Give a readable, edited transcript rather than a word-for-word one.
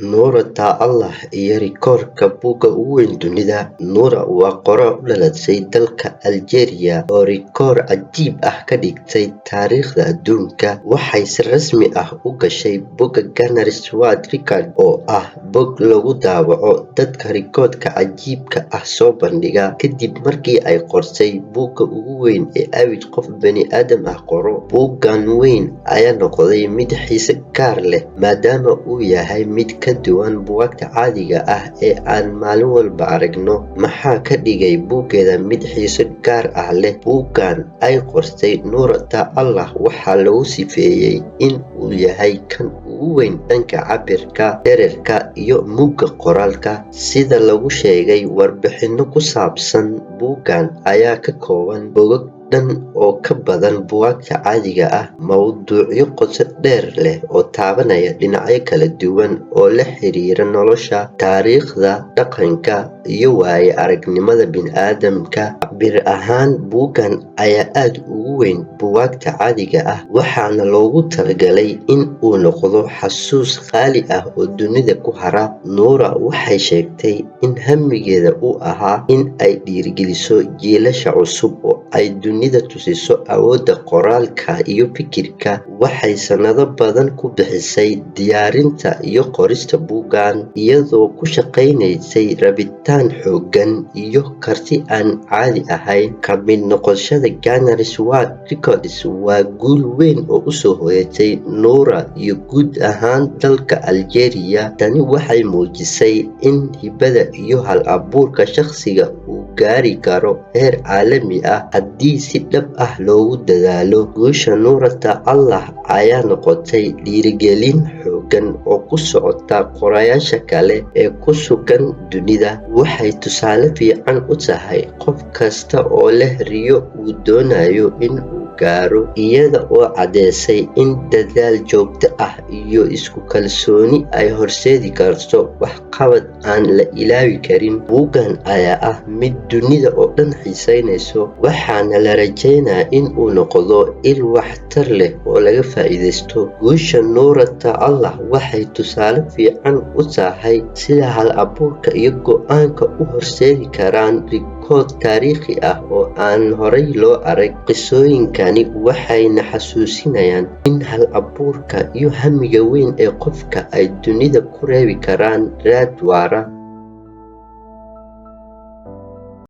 Noura Taallah iyo rikoorka buugga ugu weyn dunida. Noura waa qoraa u dhalatay dalka Aljeeriya oo rikoor cajiib ah ka dhigtay taariikhda adduunka. Waxay si rasmi ah u gashay bogga Guinness World Records, oo ah bog lagu daawaco dadka rikoodhka cajiibka ah soo bandhiga, kadib markii ay qortay buugga ugu weyn ee abid qof bani'aadam ah qoro. Buuggan weyn ayaa noqday mid xiise gaar leh maadaama uu yahay mid ka duwan buugaagta caadiga ah ee aan maalin walba aragno. Maxaa ka dhigay buuggeeda mid xiiso gaar ah leh? Buuggan ay qortay Noura Taallah waxaa lagu sifeeyay in uu yahay kan ugu weyn dhanka cabbirka, dhererka, iyo mugga qoraalka. Sida lagu sheegay warbixinno ku saabsan buuggan ayaa ka kooban bogag dhan oo ka badan buugaagta caadiga ah, mowduucyo qoto dheer leh oo taabanaya dhinacyo kala duwan oo la xiriira nolosha, taariikhda, dhaqanka, iyo waaya-aragnimada bini'aadamka. Cabbir ahaan, buuggan ayaa aad uga weyn buugaagta caadiga ah, waxaana loogu talagalay in uu noqdo xasuus qaali ah oo dunida ku hara. Noura waxay sheegtay in hammigeeda uu ahaa in ay dhiirrigeliso jiilasha cusub oo ay dunida tusiso awoodda qoraalka iyo fikirka. Waxay sanado badan ku bixisay diyaarinta iyo qorista buuggan, iyadoo ku shaqaynaysay rabitaan xooggan iyo karti aan caadi ahayn. Ka mid noqoshada Guinness World Records waa guul weyn oo u soo hoyatay Noura iyo guud ahaan dalka Aljeeriya. Tani waxay muujisay in hibada iyo hal-abuurka shaqsiga uu gaari karo heer caalami ah haddii si dhab ah loogu dadaalo. Guusha Noura Taallah ayaa noqotay dhiirigelin xooggan oo ku socota qorayaasha kale ee ku sugan dunida. Waxay tusaale fiican u tahay qof kasta oo leh riyo uu doonayo in uu gaaro, iyada oo caddeysay in dadaal joogto ah iyo isku kalsooni ay horseedi karto waxqabad aan la ilaawi karin. Buuggan ayaa ah mid dunida oo dhan xiiseynayso, waxaana la rajeynayaa in uu noqdo il waxtar leh oo laga faa'iidaysto. Guusha Noura Taallah waxay tusaale fiican u tahay sida hal-abuurka iyo go'aanka u horseedi karaan rikoodh taariikhi ah oo aan horay loo arag. Qisooyinkani waxay na xasuusinayaan in hal-abuurka iyo hammiga weyn ee qofka ay dunida ku reebi karaan raad waara.